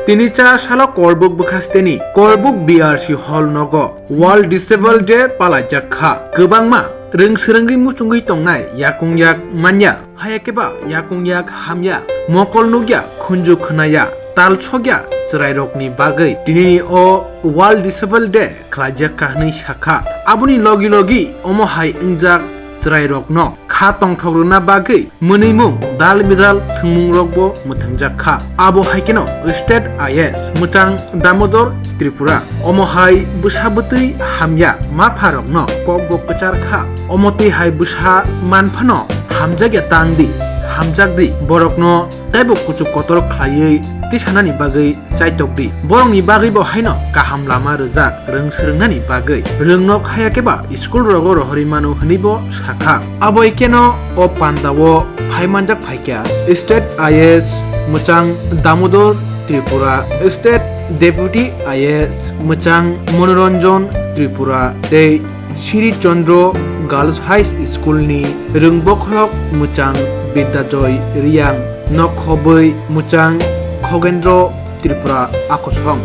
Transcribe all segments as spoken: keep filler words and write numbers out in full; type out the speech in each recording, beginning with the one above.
Tini cha salo Korbuk bwkhasteni Korbuk B R C hall nogo World Disabled Day palaijak kha. Kwbangma rwng swrwngwi muchungwi tongnai yakung yak manya, haya khe ba yakung yak hamya, mokol nukya, khunju khwnaya, tal sokya chwrairokni bagwi tinini o World Disabled Day khlaijak kha hwnwi sakha. Aboni logi logi omo hai wngjak chwrairokno kha tongthok rwna bagwi mwnwimung dal bidal thwngmungrokbo mwthwngjak kha. Abo hai kheno State I S mwchang Damodor Tripura omo hai bwsa bwtwi hamya mapharokno kokbo kwchar kha. Omo twi hai bwsa manphano hamjakya tang di, hamjak di, borokno teibo kuchuk kotor khlaiwi tisanani bagwi chaitok di. Borokni bagwibo haino kaham lama rwjak rwng swrwngnani bagwi. Rwngnok haya khe ba school rogo rohorwi mano hwnwibo sakha. Abo hai kheno o pandao phai manjak phaikha State I S mwchang Damodor Tripura, State Deputy I S mwchang Monoranjan Tripura tei Sri Chandra Girls High School ni rwngbokhorok mwchang Bidyajoy Reang, nokhobwi mwchang Khogendra Tripura akosong.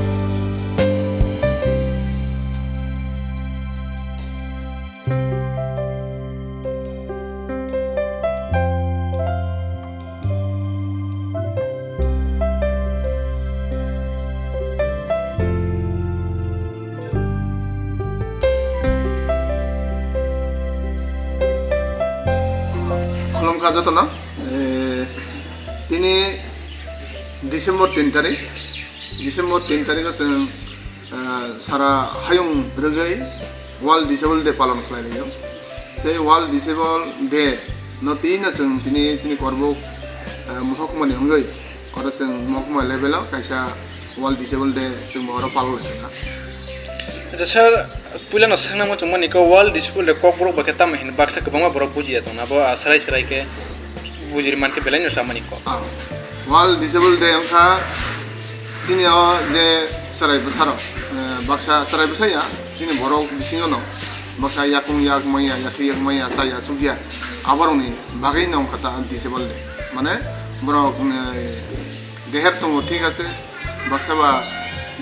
Khulumkha jotono, eh, tini December tin tarik, December tin tarikho chwng, eh, sara hayung rwgwi World Disable Day palon khlai laio. Sei World Disable Day no twi no chwng tini chini Korbuk, eh, mohokma ni wngwi oro chwng mohokma level o kaisa World Disable Day chwng bo oro palon lai kha. Acha sir, puila no swngna muchung mani khe World Disable Day kokborok bai khe tamo hino baksa kwbangma borok bujiya tongna bo, ah, swrai swrai khe bujiri man khe belai no samani kok. Ah, World Disable Day wngkha chini o je chwrai bwsarok, eh, baksa chwrai bwsa ya, chini borok bisingo no baksa yakung yak manya, yakung yak manya, chaya chukya, aborokni bagwi no wngkha ta disable day. Mane borok, eh, deher tongo, thik ase, baksa ba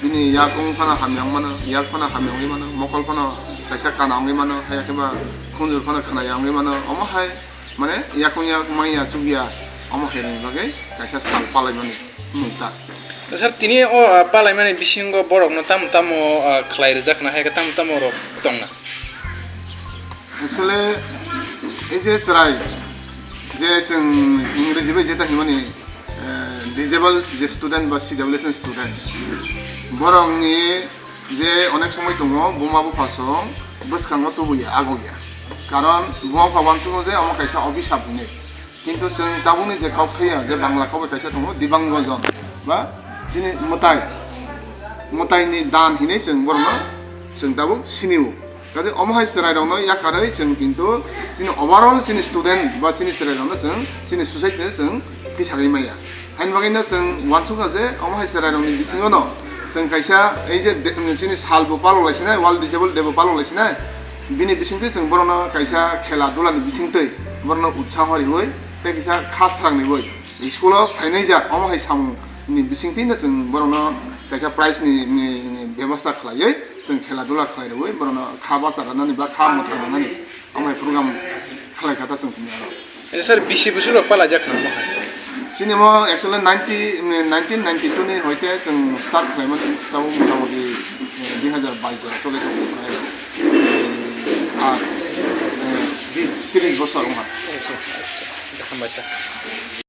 bini yakung phano hamya wng mano, yak phano hamya wngwi mano, mokol phano kaisa kana wngwi mano, haya khe ba khunjur phano khwnaya wngwi mano, omo hai mane yakung yak manya chukya, omo khe nini bagwi kaisa sal palaimani mung ta. Sir, tini o, ah, palaimani bisingo borokno tamo tamo, ah, khlai rwjak na, hai khe tamo tamo rok tongna? Actually, ei je chwrai, je chwng Ingreji bai jeta himani, eh, disabled je student ba C W S ni student, borokni je onek somoi tongo, buma bupha song bwskango tubuya, agoya. Karon buma bupha uansugo je omo kaisa obisap hinwi. Kintu chwng tabukni je kok thaiya, je Bangla kok bai kaisa tongo, Dibanggojon ba chini mwtai, mwtaini dan hinwi chwng borokno chwng tabuk sinio. Kaje omo hai chwrairokno yakarwi chwng kintu chini overall chini student ba chini chwrairokno chwng chini society no chwng tisagwi maya. Haini bagwino chwng uansukha je omo hai chwrairokni bisingono chwng kaisa ei je de-, chini salbo palok laisinai, World Disable Day bo palok laisinai, bini bisingtwi chwng borokno kaisa khela dulani bisingtwi borokno utsaho riwi tei kaisa kha srangniwi school o phainai jak omo hai samungni bisingtwino chwng borokno kaisa prize ni, ni, ni bebosta khlaiwi chwng khela dula khlai rwui borokno kha basa rwnani ba kha mwthang rwnani omo hai program khlai kha ta chwng tini aro. Sir, bisi bwswk rok palaijak khna mo hai? Chini mo actually ninety, nineteen ninety-two ni hoite chwng start khlaimani, tabuk motamoti, eh, dui hazar bais jora choli tongo, prai, eh, ar, eh, bis, tris bosor wngkha. Acha, acha. Hambai sir.